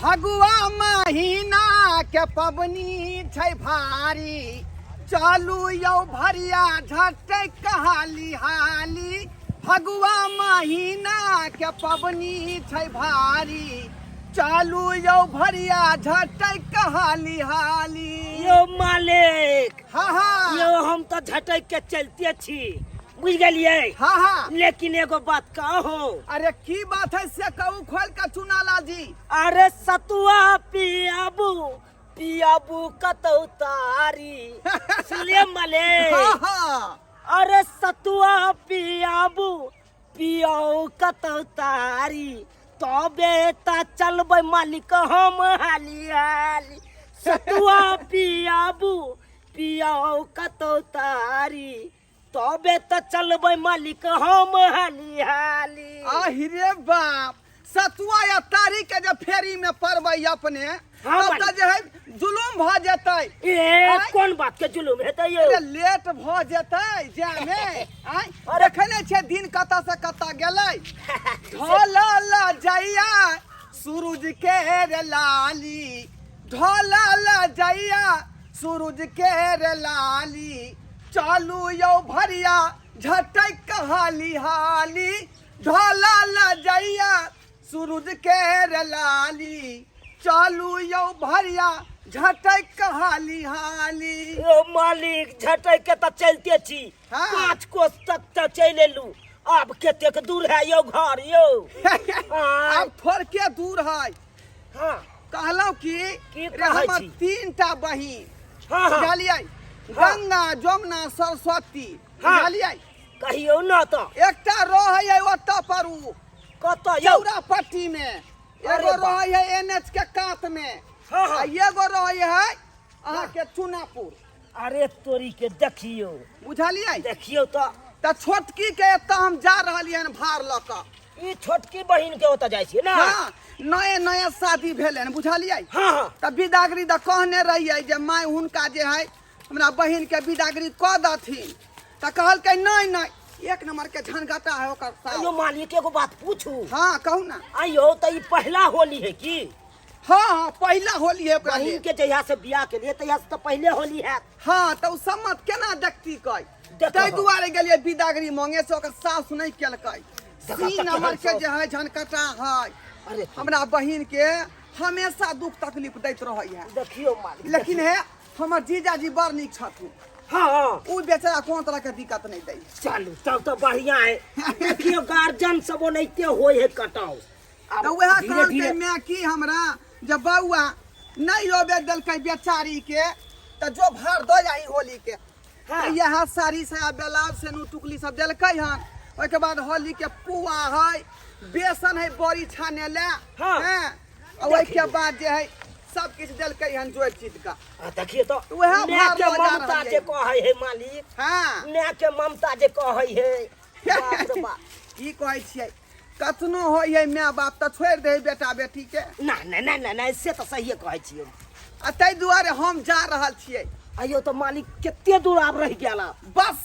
फगुआ महीना के पबनी छै भारी, चलू यौ भरिया झटक हाली हाली। फगुआ महीना के पबनी छै भारी, चलू यौ भरिया झटक हाली हाली। यौ मालिक। हाँ हाँ। यौ हम तऽ झटक के चलते छी, बुझ गेलियै? हाँ हाँ। लेकिन एगो बात कहू। अरे की बात है से कहू खोल के चुनाला जी। अरे सतुआ पियाबू पियाबू कतौ तारी, सुनलियै मालिक? हाँ हाँ। अरे सतुआ पियाबू पियाऊ कतौ तारी, तबे त चलबै मालिक हम हाली हाली। सतुआ पियाबू पियाऊ कतौ तारी, तबे त चलबै मालिक हम हाली हाली। आहिरे बाप, सतुआ या तारी के जे फेरी में पड़बै अपने, हाँ तब तऽ मालिक। जे है जुलुम भऽ जेतै। ए आँय? कोन बात के जुलुम हेतै यौ? अरे लेट भऽ जेतै जामे। आँय? अरे देखै नहि छियै दिन कतऽ से कतऽ गेलै। ढोलल जइया सूरज के रे लाली, ढोलल जइया सूरज के रे लाली, चलू यौ भरिया झटक हाली हाली। ढोलल जइया सूरज के रे लाली, चलू यौ भरिया झटक हाली हाली। यौ मालिक झटक के तऽ चलते छी। हाँ। 5 कोस तक तऽ चलि एलू, आब कतेक दूर है यौ घर यौ? आँय। आब थोड़के दूर है। हाँ। कहलहुँ कि की रे कहै हमर छी? 3टा बहिन, हाँ, हाँ। बुझलियै? हाँ। गंगा जमुना सरस्वती, हाँ। बुझलियै? कहियौ न तऽ। एकटा रहै है ओतऽ पर उ कतऽ यौ? चौरा पट्टी में, अरे एगो बाप। रहै है एन एच के कात में, हाँ, हाँ। आ एगो रहै है अहाँके चुनापुर। अरे तोरी के देखियौ। बुझलियै? देखियौ तऽ। तऽ छोटकी के एतऽ हम जा रहलियै हन भार लऽ कऽ। ई छोटकी बहिन के ओतऽ जाइ छियै ने? हाँ, नए नए शादी भेलै हन, बुझलियै? हाँ, हाँ। तऽ बिदागरी तऽ कहने रहियै जे माय हुनका जे है हमरा बहिन के बिदागरी कऽ दथिन, तऽ कहलकै नहि नहि, एक नंबर के झनगटा है ओकर सास। अयो मालिक एगो बात पूछू? हाँ कहू ना। अयो तऽ ई पहिला होली है की? हाँ हाँ पहिला होली है ओकरा बहिन लेल। के जहिया से बियाह के लिए तहिया से तऽ पहिले होली है। हाँ तऽ ओ सम्मत केना देखती कै, देखो। ताहि दुआरे गेलियै बिदागरी मांगे से ओकर सास नहि केलकै। देखो सी तऽ नंबर केहन के सास। जे है झनकटा है। अरे हमरा बहिन के हमेशा दुख तकलीफ दैत रहै है। देखियौ मालिक, लेकिन देखियौ। हे हमर जीजाजी बड़ नीक छथुन। हाँ, हाँ। उ बेचारा कोनो तरह के दिक्कत नहीं दै। चलू तब तऽ बढ़िया है। देखियौ गार्जियन सब ओनाहिते होय है कटाव। आब तऽ वएह धीरे कहलकै धीरे माय की हमरा जे बौआ नहीं अबे देलकै बेचारी के, तऽ जो भार दऽ जाही होली के। हाँ। तऽ इएह साड़ी साया ब्लाउज सेनु टुकली सब देलकै हन। ओहिके बाद होली के पुआ है, बेसन है बड़ी छाने ले। हाँ। हैं? आ ओहिके बाद जे है सब किछु देलकै हन जोड़ि चीज का। आ देखिए तो वएह माय भार के लऽ जा ममता रहलियै। जे कहै है मालिक। हाँ। माय के ममता जे कहै है। बाप रे बाप। की कहै छियै, कतनो होइ है माय बाप तऽ छोड़ि दै है बेटा बेटी के। ना, ना, ना, ना, ना, से तऽ सहिए कहै छियै। आ ताहि दुआरे हम जा रहल छियै। अयो तऽ मालिक कते दूर आब रहि गेल आब? बस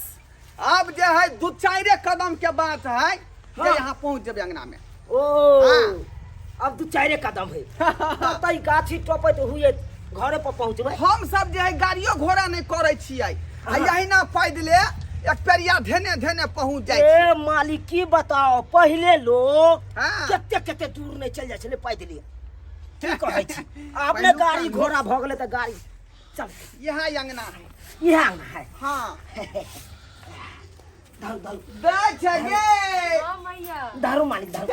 आब जे है 2-4 कदम के बात है जे हाँ। यहाँ पहुँच जेबै अंगना में। ओ, हाँ। अब 2-4 कदम है। तब तऽ ई गाछी टपैत हुए घरे पर पहुँचबै। हम सब जे है गाड़ियो घोड़ा नहि करै छियै, आ हाँ। यही ना पैदले एक पेरिया धेने धेने पहुँच जाइ ए छियै। मालिक की बताओ, पहिले लोग हाँ। कते कते दूर नहि चलि जाइ छलै पैदले। की कहै छी, आब ने पहिलुका गाड़ी लोक घोड़ा भऽ गेलै तऽ गाड़ी चल। इएह अंगना है। इएह अंगना है। हाँ। धरू, धरू। दै छै गे। हाँ, भैया। धरू मालिक, धरू।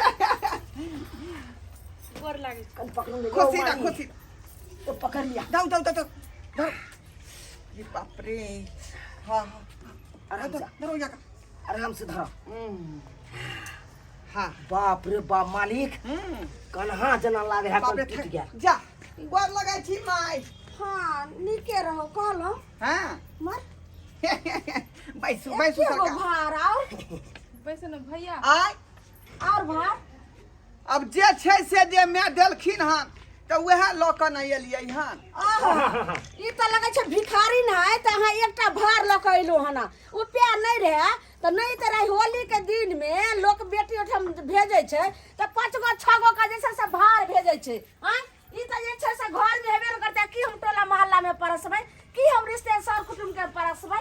गोर लागै छै। कन पकड़ू ने, यौ खुशी रह, मालिक। खुशी रह। तो पकड़ लिया। दाऊ, दाऊ, दाऊ, दाऊ, धरू। ये बाप रे। हाँ, हाँ। आराम से। धरो यहाँ का। आराम से धरो। हाँ। बाप रे बाप मालिक। कन्हा जना लागे है, बाप रे, कन टूट गया। जा, गोर लगै छी माय। हाँ, नीके रहो, कहलो। हाँ। मर। बैसू, बैसू एके गो सरकार। भार आउ। बैसू ने भैया। आय। और भार? अब जे छै से जे माय देलखिन हन तऽ वएह लऽ कऽ ने एलियै हन। आहा, ई तऽ लगै छै भिखारी ने है, तऽ अहाँ एकटा भार लऽ कऽ एलहुँ हन। उपाय नहि रहै तऽ नहि तऽ रहै। होली के दिन में लोक बेटी ओहिठाम भेजै छै तऽ 5 गो 6 गो के जे छै से भार भेजै छै। आँय, ई तऽ जे छै से घर में हेबे ने करतै, की हम टोला मोहल्ला में परसबै, की हम रिश्ते सर कुटुम के परसबै?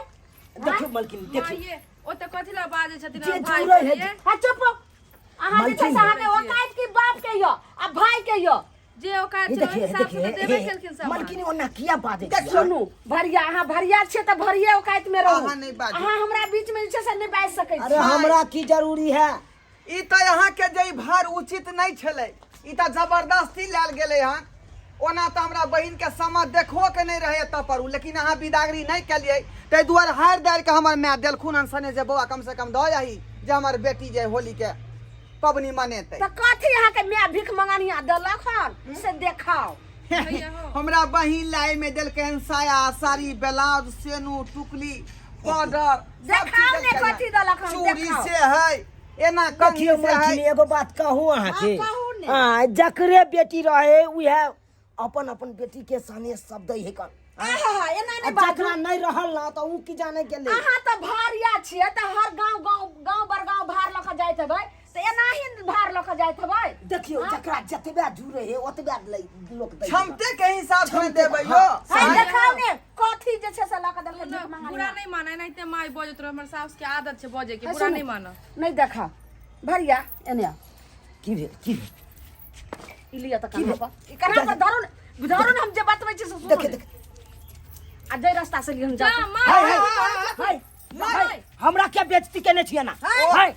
देखियौ मलकिनी, माँ देखियौ ये ओते कथी ला बाजै छथिन जे हमर भाई जुड़ै है के ये? हाँ चुप हो। अहाँ जे छै से अहाँके औकात की बाप के यो आ भाई के यो। जे औकात ई छै ओहि देखिए हिसाब से देखिए तऽ देबे केलखिन सामान। मलकिनी ओना किया बाजै छै? सुनू भरिया, अहाँ भरिया छियै तऽ भरिये औकात में रहू। अहाँ नहि बाजू। अहाँ हमरा बीच में जे छै से नहि बाजि सकै अरे छी। हमरा की जरूरी है? ई तऽ अहाँके जे ई भार उचित नहि छलै, ई तऽ जबरदस्ती लायल गेलै हन। ओना तऽ हमरा बहिनके समझ देखबो के नहि रहै एतऽ पर, लेकिन अहाँ बिदागरी नहि केलियै ताहि दुआरे हारि दारि कऽ हमर माय देलखुन हन सने जे बौआ कम से कम दऽ आही जे हमर बेटी जे होलीके पबनी मनेतै। तऽ कथी अहाँके माय भीख मंगनिया देलक हन से देखाउ। भैया हो। हमरा बहिन ला एहिमे देलकै हन साया साड़ी ब्लाउज सेनू टुकली पाउडर सब चीज देखाउ ने देलकै हन। कथी देलक हन, चूड़ी देखाउ। से है एना कंघी देखियौ से है। मलकिनी, एगो बात कहू अहाँके। हाँ, कहू ने। हाँ, जकरे बेटी रहे उहे अपन अपन बेटी के सने सब दै है कन। आहा, एना आ नहि बाजू। जकरा नहि रहल ना तऽ उ की जाने गेलै। अहाँ तऽ भारिया छियै तऽ हर गांव गांव गांव बर गांव भार लऽ कऽ जाइत हेबै, तऽ एनाही भार लऽ कऽ जाइत हेबै। देखियौ जकरा जतबे जुड़े है ओतबे लै लोक दै है। क्षमते के हिसाब से क्षमते देबै के, यौ। हाँ। है देखाउ ने कथी जे छै से लऽ कऽ देलकै ना, भीख मंगनिया। बुरा नहि माना, एनाहिते माय बजैत रहे, हमर साउस के आदत छै बजै के, है, बुरा सुनू। नहि माना। नहि देखा भरिया, एने आउ। की भेल, की भेल? ई लिअ तऽ कन्हा पर, ई कन्हा पर धरू ने, धरू ने, हम जे बतबै छी से सुनू देखे ने। देखे। आ जे रास्ता से हम जा जाउ। माँ। हाय, हाय, हाय, हाय, हाय, हमरा क्या बेइज्जती केने छियै ना? हाय,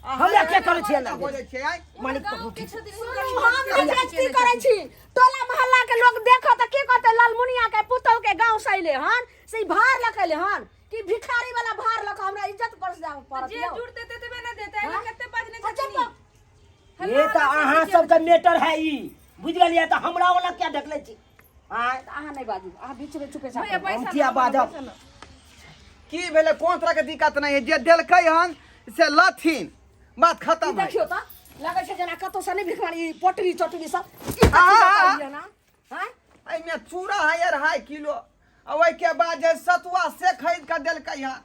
हमरा क्या करै छियै ना? बोलै छियै आइ। मालिक गाँव पकड़ू के ठीक। छथिन, सुनू, हम नहि बेइज्जती करै छी। टोला मोहल्ला के लोग देखत तऽ की कहतै? लालमुनिया के पुतहु के गाँव से अइले हन से ई भार लऽ के अइले हन कि भिखारी वाला भार लऽ के हमरा इज्जत पर से जाय पड़त जे यौ। जुड़ते तेतबे ने देते, एना हाँ? कते बजने अच्छा, छथिन। चुप। ये तऽ अहाँ सबके मैटर है ई, बुझि गेलियै? तऽ हमरा ओना क्या ढकलै छी? आँय? तऽ अहाँ नहि बाजू, अहाँ बीच में चुपे भैया चाप। हम पैसा किया ना, बाजब? पैसा ना। की भेलै? कोन तरह के दिक्कत नहि है, जे देलकै हन से लथिन, बात ई खत्म है। देखियौ तऽ लगै छै जेना कतौ से नहि भिख मांगी, ई पोटरी चोटरी सब ई कथी आहा, लऽ कऽ आहा। एलियै ना? आँय? एहिमे चूड़ा है 2.5 किलो, आ ओहिके बाद जे सतुआ से खरीद कऽ देलकै हन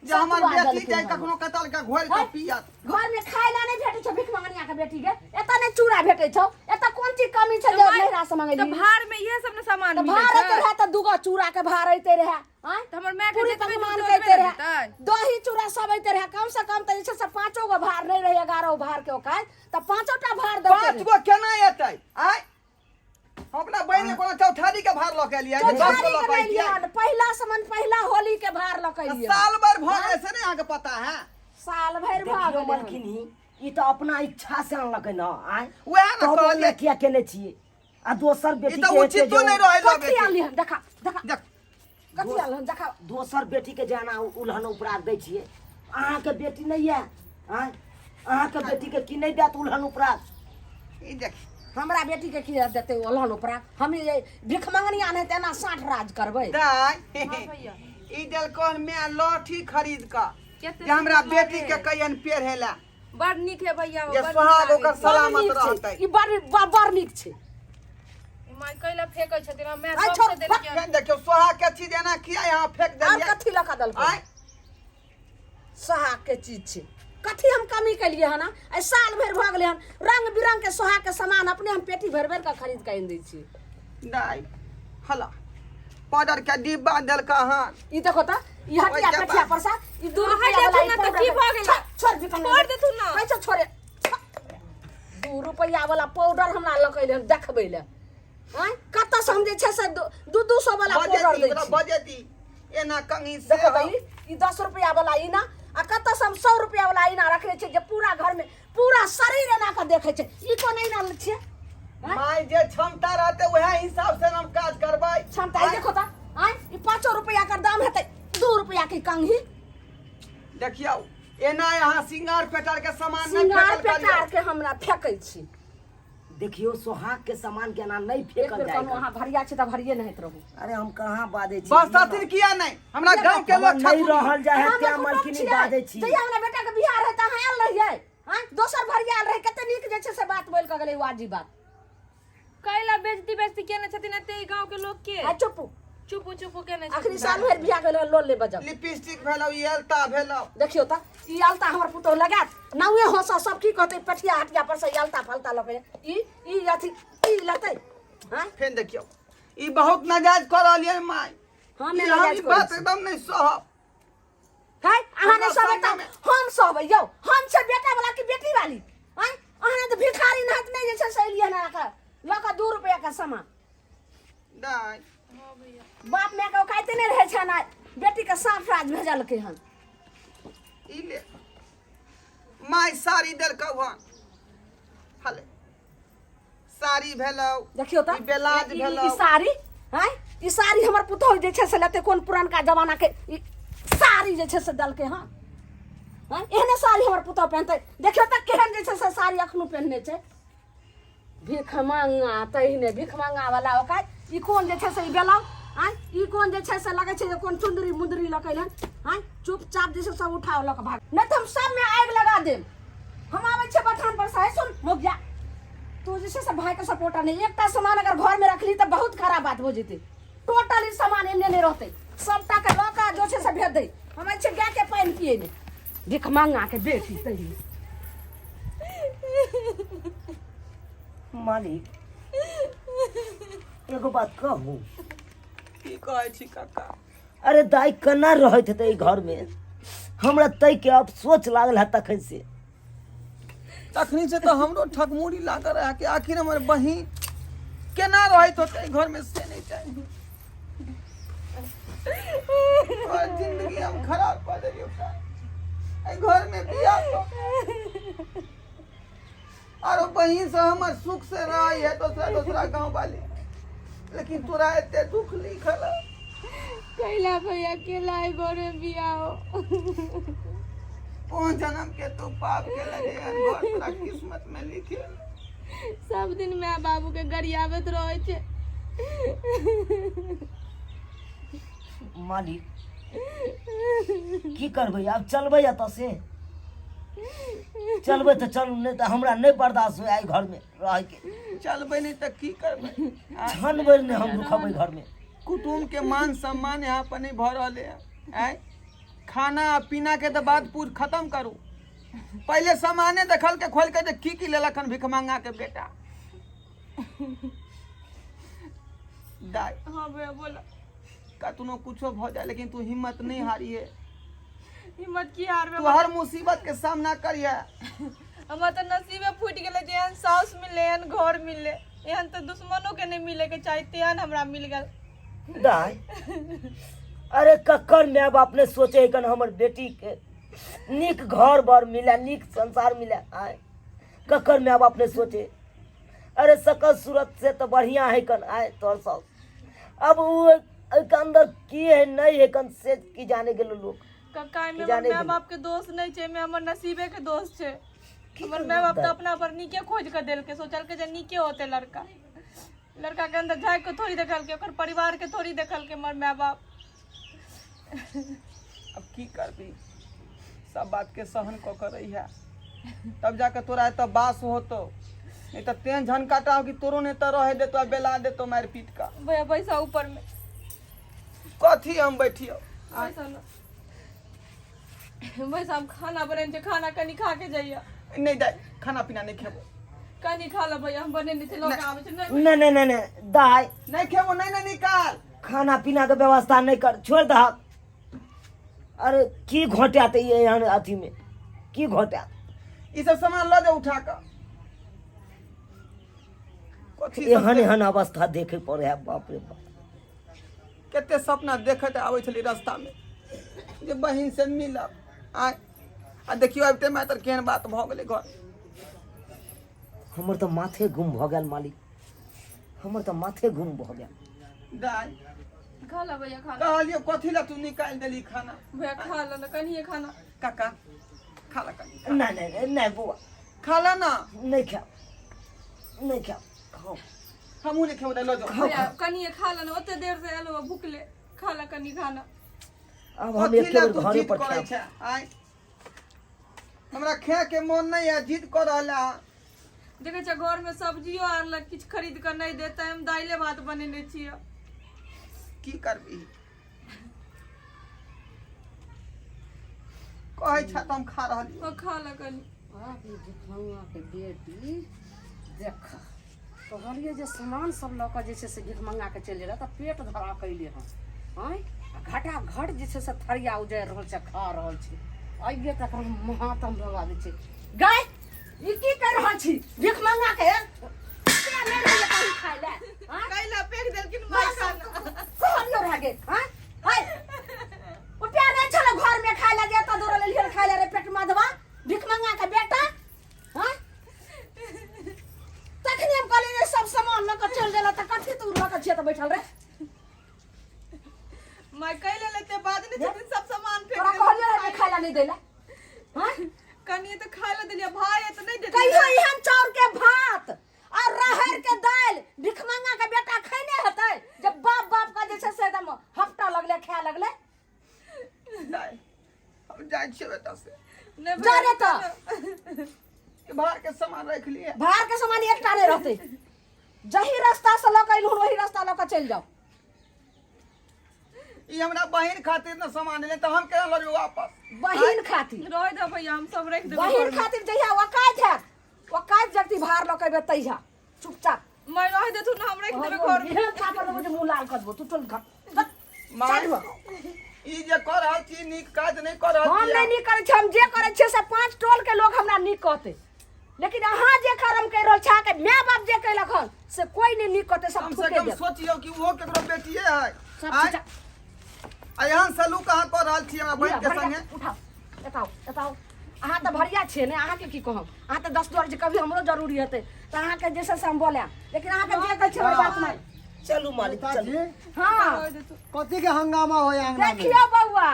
जे हमर सतुआ बेटी देलकै जे हन। कखनो कतल के घोरि कऽ हैं? पियत। घर में खाय ला नहीं भेटै छौ भीख मंगनिया के बेटी के, एतऽ नहि चूड़ा भेटै छौ, एतऽ कोन चीज कमी छै जे माय- नैहरा से तऽ मंगेली? भार में इहे सब ने सामान तऽ मिलै भार छै। अइते रहै तऽ दूगो चूड़ा के भार अइते रहै, आँय? तऽ हमर माय के पूरी जतबे पकवान जुटतै के ओतबे अइते ने रहै, देतै। दही चूड़ा सब अइते रहै। कम से कम तऽ जे छै से पाँचो गो भार नहि रहै, 11 भार के औकात तऽ पाँचो टा भार देलकै पाँच रहै। गो केना एतै? आँय, हम अपना बहिन के कोनो चौठारी के भार लऽ के एलियै? 10 गो चौठारी लऽ के के नहि एलियै एलियै हन, पहिला समन पहिला होली के भार लऽ के एलियै हन। साल भर भऽ गेलै से नहि अहाँके पता है? साल भरि भऽ देखियौ गेलै हन। मलकिनी, ई तऽ अपना इच्छा से अनलकै ना। आँय? उएह ने तब ओना कहलियै। किया केने छियै? आ दोसर ई बेटी तऽ के एते उचितो जे नहि रहै लऽ कथी बेटी। आनली हन? देखा देखा। देख। कथी आनली हन देखा। दोसर बेटी के जेना उल्हन उपराग दै छियै, अहाँके बेटी नहि यऽ? आँय, अहाँके बेटी के की नहि देत उल्हन उपराग? ई देख। हमरा बेटी के की देतै ओलहन उपरा? हम ई भिख मंगनिया नहि तऽ एना साँठ राज करबै? दाइ, हाँ भैया। ई देलकन माय लहठी खरीद कऽ कते जे हमरा सुन्दर बेटी लागे। के कहियन पेढ़े ला बड़ नीक है भैया, जे बड़ नीक सोहाग लागै ओकर छै। सलामत बड़ नीक छै। रहतै। ई बड़ बड़ बड़ नीक छै। ई माय कैला फेकै छथिन? हम माय आइ सबसे छोड़, देलकै हन। फेर देखियौ, सोहाग के चीज एना किया यहाँ फेंक और देलियै? कथी लऽ कऽ देलकै? आँय? सोहाग के चीज छै, कथी हम कमी केलियै हन? आइ साल भरि भऽ गेलै हन, रंग बिरंग के सोहाग के सामान अपने हम पेटी भरि भरि कऽ खरीद कऽ आनि दै छियै। दाइ हला पाउडर के डिब्बा देलका हन। ई देखो तऽ ई हटिया ओहिके कठिया बाद- पर से ई 2 हट रुपया वाला देथुन ई ने तऽ पाउडर की के- भऽ गेलै? छोड़ छोड़ बिकल छोड़ देथुन ने। कहै छौ छोड़े। 2 रुपया वाला पाउडर हमरा लऽ कऽ एलै हन देखबै लए। आँय, कतऽ से हम जे छै से दू दू सौ वाला पाउडर बजेती दै ओकरा छी। बजेती एना कंघी से देखो तऽ ई 10 रुपया वाला ईना, आ कतऽ से हम 100 रुपया वाला ईना रखने छियै जे पूरा घर में पूरा शरीर एना कऽ देखै छै। ई कोन ईना छियै? आँय? माय, जे क्षमता रहते वएह हिसाब से हम काज करबै। क्षमता ई देखो तऽ, आँय, ई 5 रुपया के दाम हेतै, 2 रुपया के कंघी। देखियौ, एना यहाँ सिंगार पेटार के सामान नहि सिंगार फेकल करियौ। पेटार के हमरा फेकै छी। देखियौ, सोहाग के सामान के एना नहि एक फेकल बेर जाय। कहलहुँ अहाँ भरिया छी तऽ भरिये नहि होइत रहू। अरे हम कहाँ बाजै छी? बस तथिन किया नहि? हमरा गांव के हमरा लोग नहि छथुन। रहल जाय है अहाँ तें हमर कुटुम्ब मलकिनी छियै। बाजै छी। जहिया हमरा बेटा के बियाह रहै तऽ अहाँ आयल रहियै? आँय, दोसर भरिया आयल रहै, कते नीक जे छै से बात बोलि कऽ गेलै वाजी बात। कैला बेजती बेजती केने छथिन एते ई गांव के लोग के? आ चुप। चुपू चुपू केने अखनी छथिन। साल भरि बियाह गेल लोन ले बजब। लिपस्टिक भेलौ, ई अलता भेलौ। देखियौ तऽ ई अलता हमर पुतोह लगायत नावे हंस, सब की कहतै? पठिया हटिया पर से ई अलता फलता लऽ के ई ई अथी ई लेतै। आँय? फेर देखियौ ई बहुत नाजायज कऽ रहल यऽ माय। हम नहि ई हम नाजायज ई करै बात छी। एकदम नहि सहब। है अहाँ नहि हमरा सहबै तऽ सामनेमे। हम सहबै यौ। हम छै बेटा वाला कि बेटी वाली? आँय, अहाँ तऽ भिखारी नहाइत नहि जे छै से एलियै हन अहाँके लऽ कऽ 2 रुपैआ के सामान। दाइ। बाप माय के औकाते नहि रहै छनि, आइ बेटीके साफ राज भेजलकै हन। ई ले माय, साड़ी देलकौ हन। हले साड़ी भेलौ। देखियौ तऽ ई बेलाज भेलौ। ई साड़ी, आँय, ई साड़ी हमर पुतहु जे छै से लेतै? कोन पुरनका जमाना के ई साड़ी जे छै से देलकै हन? आँय, एहने साड़ी हमर पुतहु पहिनतै? देखियौ तऽ केहन जे छै से साड़ी अखनो पहिनने छै। भीख मांगा तहिने भीख मांगा वाला ओकाय। ई कोन जे छै से ई बेलाउ? आँय, ई कोन जे छै से लगै छै जे कोन चुंदरी मुंदरी लऽ कऽ एलहन? आँय, चुपचाप जे छै सब उठाओ लऽ कऽ भाग, नहि तऽ हम सबमे आगि लगा देब। हम आबै छियै बथान पर से। हे सुन मोगिया, तू जे छै से भाईके सपोर्टर नहि। एकटा सामान अगर घरमे रखली तऽ बहुत खराब बात हो जेतै। टोटल ई सामान एने नहि रहतै, सबटा के लऽ कऽ जो छै से भेज दै। हम आबै छियै गायके पानि पियै ले। भीख मांगा के बेटी तहिने। मालिक, एगो बात कहू? की कहै छी काका? अरे दाइ, केना रहैत हेतै एहि घरमे? हमरा ताहि के अफसोच लागल है तखन से। तखनी से तऽ हमरो ठकमुड़ी लागल रहे कि आखिर हमर बहिन केना रहैत होतै घर में, से नहीं चाही। और जिंदगी हम खराब कऽ देलियै ओकरा एहि घर में बियाह कऽ। आरो बहिन से हमर सुख से रहे है दोसरा दोसरा गांव वाली, लेकिन तोरा एते दुख लिखल है। कैला भैया, केला एहि घर में बियाह हो? कोन जन्म के तू पाप के लगे घर तोरा किस्मत में लिखे? सब दिन माय बाबू के गरियाबैत रहै छै। मालिक, की करबै आब? चलबै एतऽ से? चलबै तऽ चलू, नहि तऽ हमरा नहि बर्दाश्त होय एहि घरमे रहैके। चलबै नहीं तऽ की करबै? क्षण भरि नहि हम रुकब एहि घरमे। कुटुम्ब के मान सम्मान यहाँ पर नहीं भऽ रहल है। आँय, खाना आ पीना के तऽ बात पूर खत्म करू, पहिले सामाने देखल के खोल के जे की की लेलक हन भिख मांगा के बेटा। दाइ। हाँ भैया, बोला। कतनो कुछो भऽ जाए, लेकिन तू हिम्मत नहीं हारिहे। हिम्मत की हारबै? तू हर मुसीबत के सामना करिहे। हमर तऽ नसीबे फूटि गेलै जे एहन साउस मिललै, एहन घर मिललै। एहन तऽ दुश्मनो के नहि मिले के चाही, तेहन हमरा मिल गेल। दाइ, अरे ककर माय बाप ने सोचे कन हमर बेटी के नीक घर बर मिले, नीक संसार मिले? आय, ककर माय बाप ने सोचे? अरे सकल सूरत से तो बढ़िया है कन आय तोहर साउस। अब वो एहिके अंदर की है नहीं है कन, से की जाने गेलो लोग। कक्का, एहिमे की हमर जाने माय गेलै। बाप के दोष नहि छै, एहिमे हमर नसीबे के दोष छै। की हमर करबै माय बाप तऽ दाइ? अपना पर नीके खोजि कऽ देलकै, सोचलकै जे नीके होतै लड़का। लड़का के अंदर झाँकि कऽ थोड़ी देखलकै, ओकर परिवार के थोड़ी देखलकै हमर माय बाप। अब की करबी, सब बात के सहन कऽ के रही है, तब जाके तोरा एतऽ बास होतो। नहीं तऽ तेहन झनकाटा हो कि तोरो नहीं तऽ रहे देतो आ बेला देतो मारि पीट कऽ। भैया, पैसा ऊपर में। कथी हम बैठियो? पैसा न पैसा, हम खाना बनेने छियै, खाना कनि खा के जइया। नहीं दाइ, खाना पीना नहीं खेबो। कनि खा ले भैया, हम बनेने छी, लऽ के आबै छी। नहि। नहि नहि नहि नहि दाइ। नहीं खेबो, नहीं नहीं, निकाल। खाना पीना के व्यवस्था नहीं कर, छोड़ दहक। अरे की घोटाते ये एहन अथी में की घोटात? ई सब सामान लऽ जाउ उठा कऽ। कथी सब एहन एहन अवस्था देखे पड़े है, बाप रे बाप। कते सपना देखैत आबै छली रास्ता में जे बहिन से मिलब। आय, आ देखियो आबिते माय तर केहन बात भऽ गेलै घर। हमर तऽ माथे गुम भऽ गेल मालिक, हमर तऽ माथे गुम भऽ गेल। दाइ। खा ले भैया, खा ले। कहलियो कथी लए तू निकालि देली खाना? भैया, खा ले ने कनिए खाना। काका, खा ले कनि। नहि नहि नहि नहि बौआ। खा ले ना। नहि खायब, नहि खायब, खाउ। हमहूँ नहि खेबो दाइ, लऽ जाउ। भैया, कनिए खा ले ने, ओते देर से एलहुँ हँ भुखले। खा ले कनि खाना। आब हम कथी एके लए बेर तू घरे जिद पर करै खायब। छै? आय, हमरा खाय के मोन नहीं है, जिद कऽ रहल है। देखै छियै, घरमे सब्जियो आर लग किछु खरीद कऽ नहि देतै, हम दाइले भात बनेने छियै। की करबी, कहै छ तऽ हम खा रहल। ओ खा ले कनि। बाप रे, भिखमंगा के बेटी, देख। कहलियै जे सामान सब लऽ कऽ जे छै से भीख मंगा के चलि एलै तऽ पेट धरा कयले हन आँय आ घटा घट जे छै से थरिया उजारि रहल छै खा रहल छै आइए तक हम महातम भगा दै छै गाय ई की कर रहल छी भीख मंगा के से नहि रहैए कहीं खाय लए आँय? कैला फेंक देलखिन माय खाना कहलियो रह गे आँय हाय रुपया नहि छलै घर में खाय लए जे एतऽ दौड़ल एलियै खाय लए रे पेट मधवा भीख मंगा के बेटा हाँ तखने हम कहलियै जे सब सामान लऽ कऽ चलि गेल तऽ कथी तू लऽ कऽ छियै तऽ बैठल रे माय कैला लेते बाद ने छथिन सब सामान फेंक तोरा कहलियै रहे खाय लए नहि दै लए हाँ कनिए तऽ खाय लए देलियै भाय तऽ नहि देलियै कहियो एहन चाउर के भात आ राहरि के दालि भिखमंगा के बेटा खैने हेतै जब बाप बाप का जे छै से एकदम हफ्ता लगले खाए लगले नहि हम जाइ छियै बेटा से नहि जा रे तऽ ई बाहर के सामान राखि लिए बाहर के सामान एकटा नहि रहतै जही रास्ता से लऽ कऽ एलहुँ ओही रास्ता लऽ कऽ चलि जाउ ई हमरा बहिन खातिर न सामान एलै तऽ हम केना लऽ जेबै वापस बहिन खातिर रह दे भैया हम सब रख देबै बहिन घरमे। खातिर जहिया औकात हैत औकात जगती भार लऽ कऽ एबै तहिया चुपचाप मैं रह देथु ना हम रख देबै घर में एहन थापड़ देबो जे मुँह लाल कऽ देबो तू चल घर चल, माय चल हुआ। ई जे कऽ रहल छी नीक काज नहि कऽ रहल हम छी नहि नीक करै छी हम जे करै छियै से पांच टोल के लोग हमरा नीक कहतै लेकिन अहाँ जे कर्म करि रहल छी अहाँके माय बाप जे कयलक हन से कोई नहि नीक कहतै सब कम से थूके कम देत सोचियौ कि ओहो केकरो बेटिए है सब आँय? चीज आ एहन सलूक अहाँ कऽ रहल छी हमरा बहिन के भरिया, संगे उठाओ एताओ एताओ अहाँ तऽ भरिया छियै ने अहाँके की कहब अहाँ तऽ दस दुआर जे कभी हमरो जरूरी हेतै तऽ अहाँके जे छै से हम बोलायब लेकिन अहाँके जे कहै छियै ओहि बात नहि चलू मालिक चलू चाची हँ कथी के हंगामा होय अंगना में देखियौ बौआ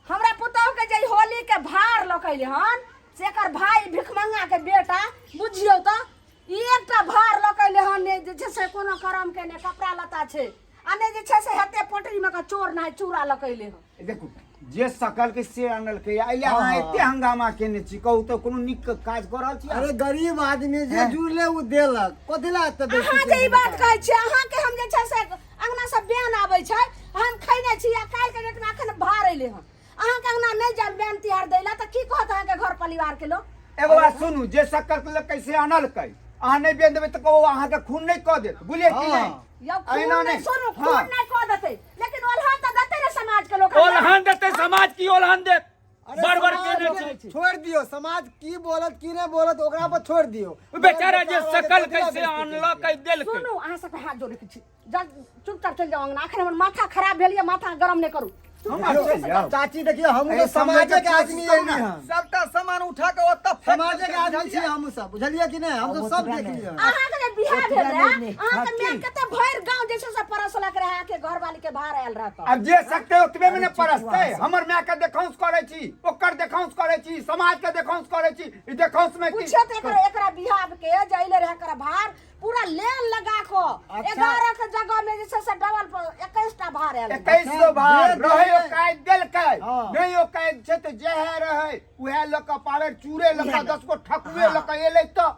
हमरा पुतहु के जे होली के भार लऽ के अयलै हन से एकर भाई भिखमंगा के बेटा बुझियौ तऽ ई एकटा भार लऽ के अयलै हन ने जे छै से कोनो करम के ने कपड़ा लत्ता छै आ ने जे छै से हेते पोटरी में के चोर नहाय चूड़ा लऽ के अयलै हन देखू जे सकल के से आनलकै एहि लए अहाँ एते हंगामा केने छी कहू तऽ कोनो नीक काज कऽ रहल छी अरे गरीब आदमी जे जुड़ले उ देलक कथी ला एते बेइज्जती अहाँ जे ई केने बात कहै छियै अहाँके हम जे छै से अंगना से बेन आबै छै हम खैने छी आ काल्हि के डेट में अखन भार अयलै हन अहाँके अंगना नहि जायब बेन तिहार दै लए तऽ की कहत अहाँके घर परिवार के लोक एगो बात सुनू जे सकल के कैसे आनलकै अहाँ नहि बेन देबै तऽ कहू अहाँके खून नहि कऽ देत बुझलियै कि नहि यौ खून एना नहि नहि सुनू हाँ। खून नहि कऽ देतै लेकिन ओलहन तऽ देतै ने समाज के लोक हमरा। ओलहन देतै समाज की ओलहन देत अरे बड़ बड़ समाज केने के छै छोड़ दियो समाज की बोलत की नहीं बोलत ओकरा पर छोड़ दियो बेचारा जे बेटा सकल वाला के कैसे कथी ला आनलकै देलकै सुनू अहाँ सबके हाथ जोड़ै के छी जा चुपचाप चलि जाउ अंगना अखन हमर माथा खराब भेल यऽ माथा गरम नहि करू हम चलि जाउ चाची देखियो हम अरे तो समाजे के समाजक आदमी कोशिश करू एली ना। हन सबटा सामान उठा के ओतऽ फेंक समाजे के देलकै, आदमी छी हम सब बुझलिए कि नहीं हम तो सब देख लियो अहाँके जे बियाह भेल ओतबे रहए नहि, अहाँके माय कते भरि गाँव जे छै से परसलक रहए अहाँके घरवाली के भार आयल रहत आब जे सकते ओतबे में ने परसते हमर माय के देखौंस करै छी ओकर देखौंस करै छी समाज के देखौंस करै छी ई देखौंस में की पूछियो तऽ एकरा एकरा बियाह के जे अइले रहए एकरा भार पूरा लेन लगा कऽ अच्छा। 11 के जगह में जे छै से डबल 21 टा भार आयल रहए। 21 गो भार जे रहै देले। ओ काटि देलकै हाँ। नहि ओ काटि छै तऽ जेहे रहै उएह लऽ कऽ पावर चूरे लऽ कऽ 10 गो ठकुए लऽ कऽ एलै तऽ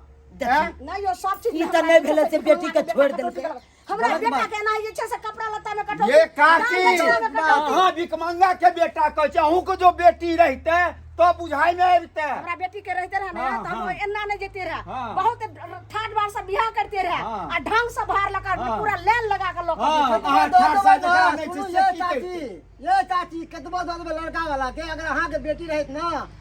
देखियौ। हैं? नहि यौ सब चीज ई तऽ नहि भेलै से बेटी के छोड़ि देलकै। हमरा गलत बेटा बात। के एना जे छै से कपड़ा लत्ता में कटौती ये काकी दान दक्षिणा में कटौती। अहाँ भिखमंगा के बेटा कहै छै अहूँ के जो बेटी रहिते तो बुझाई में अबिते हमरा बेटी के रहते रहे ना हाँ, तो हम हाँ। एना नहीं जेते रहे हाँ। बहुत ठाट बाट से बियाह करते रहे हाँ। आ ढंग से भार लगा हाँ। पूरा लाइन लगा के लोग हाँ, अहाँ दऽ ठाढ़ देबै साइड ने, एकरा नहि छै, सुनू से ये की चाची करितै? ये चाची कतबो दऽ देबै लड़का वाला के अगर अहाँके बेटी रहैत ने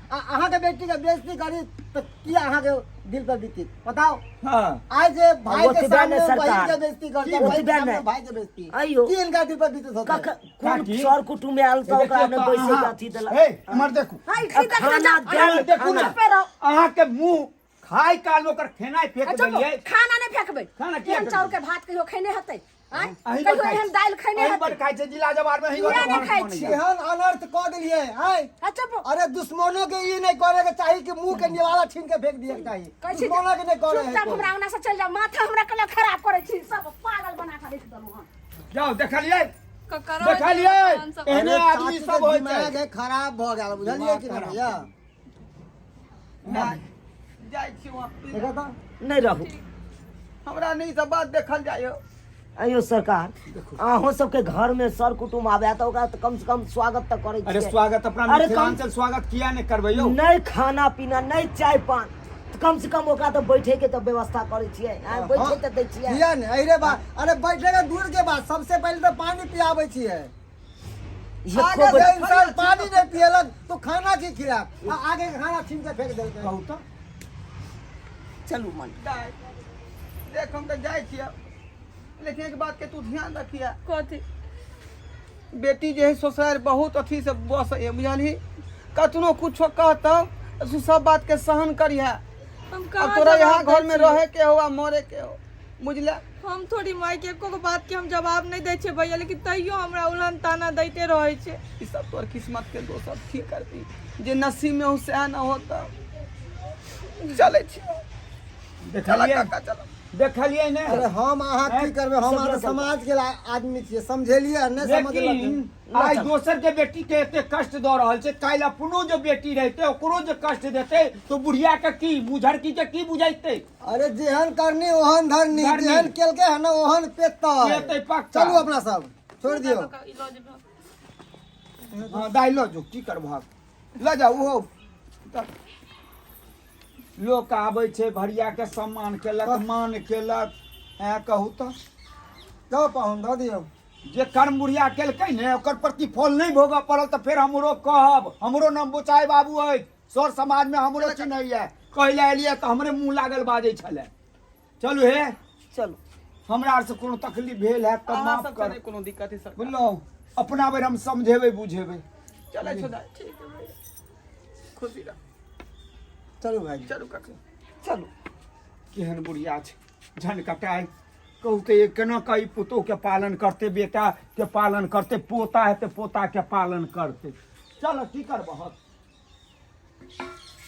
आ अहाँके बेटी के बेइज्जती करी तऽ की अहाँके दिल पर बीतित बताओ हाँ आइ जे भाई के ओतबे सामने ने बहिन सरकार। के बेइज्जती करते बहिन के ओतबे सामने ने। भाई के बेइज्जती आइयो। की इनका दिल पर बीतित होतै कख कोन काकी। सर कुटुम्ब आयल तऽ ओकरा देखियौ ने तऽ बैसे के अहाँ- अथी देलक हे इम्हर देखू हाय की देखना खाना जा देल, देखू ने चुपे रहो अहाँ के मुंह खाय काल में ओकर खेनाइ फेंक अच्छा देलियै खाना नहीं फेंकबै खाना किया एहन चाउर के भात कहियो खैने हेतै आँय? अहीं बड़ कहियो खाइ एहन छी। दालि खैने अहीं बड़ हेतै खाइ छै जिला जवार में अहीं किया नहि खाइ बड़ छी? एहन अनर्थ कऽ देलियै आइ अच्छा बो- अरे दुश्मनों के ई नहीं करे के चाही कि मुंह के निवाला छीन के फेंक दिए के चाही कहै छी जे दुश्मनों के नहीं करे है चुपचाप कोई। हमरा अंगना से चलि जाउ माथा हमरा कला खराब करै छी सब पागल बना के राखि देलहुँ हन जाओ देखलियै ककरो देखलियै एहने अरे आदमी चाची सब के होइ छै दिमाग है खराब भऽ गेल बुझलियै कि नहीं भैया जाइ छी वहाँ देखा तऽ नहि रहू हमरा नहि सब बात देखल जाइ हो अयो सरकार अहूँ सबके घर में सर कुटुम्ब आबे तऽ ओकरा तऽ कम से कम स्वागत तऽ करै अरे छियै स्वागत अपना अरे कम मिथिलांचल स्वागत किया नहि करबै यौ नहि खाना पीना नहि चाय पान कम से कम ओकरा तऽ बैठे के तऽ व्यवस्था करै छियै आँय, बैठे तऽ दै छियै किया ने अरे बा अरे बैठे के दूर के बात सबसे पहले तो पानी पियाबै छियै एको आगे बेर से इंसान पानी नहीं पियलक तो खाना की खिला आ आगे के खाना छीन के फेंक देलकै कहू तऽ चलू मन दाइ देख हम तऽ जाइ छियै लेकिन एक बात के तू ध्यान रखिया कथी बेटी जे है ससुरारि बहुत अथी से बसै है बुझलही कतनो कुछो कहतौ तू सब बात के सहन करिहे हम अब कहाँ तोरा यहाँ जवाब घर दै में छियै? रहे के हो आ मरे के हो बुझले हम थोड़ी माय के एको गो बात के हम जवाब नहीं दै छियै भैया लेकिन तैयो हमरा उलहन ताना दैते रहै छै ई सब तोर किस्मत के दोष अब की करती जे नसीब में हो सएह न होता चलै छी चल देखलियै काका चल देखलियै ने अरे हम अहाँ की करबै हम अहाँ तऽ समाज के आदमी छियै समझेलियै नहि समझलक लेकिन आइ दोसर के बेटी के एते कष्ट दऽ रहल छै काल्हि अपनो जे बेटी रहते ओकरो जे कष्ट देते तो बुढ़िया के की बुझरकी के की बुझैते अरे जेहन करनी ओहन धरनी धरनी। जेहन केलकै हन ओहन पेतै पेतै पक्का। चलू अपना सब छोड़ दियौ ई लऽ जेबै हाँ दाइ लऽ जो की करबहक लऽ जाउ ओहो लोक आबै छै भरिया के सम्मान केलक मान केलक ऐं कहू तऽ जाउ पाहुन दऽ दियौ जे कर्म बुढ़िया केलकै ने ओकर प्रतिफल नहि भोगऽ पड़ल तऽ फेर हमरो कहब हमरो नाम बोचाइ बाबू अछि सर समाजमे हमरो चिन्हैया कहै लए एलियै तऽ हमरे मुँह लागल बाजै छलै चलू हे चलू हमरा आरसँ कोनो तकलीफ भेल हैत तऽ अहाँ माफ सबके कर नहि कोनो दिक्कत है सर बुझलहुँ अपना बेर हम समझेबै बुझेबै चलै छौ दाइ ठीक है भैया खुशी रह चलू भाई चलू काका चलू केहन बुढ़िया छै झनकटाइ कहू तऽ केना कऽ ई पुतोहके पालन करतै बेटाके पालन करतै पोता हेतै पोताके पालन करतै चल की करबहक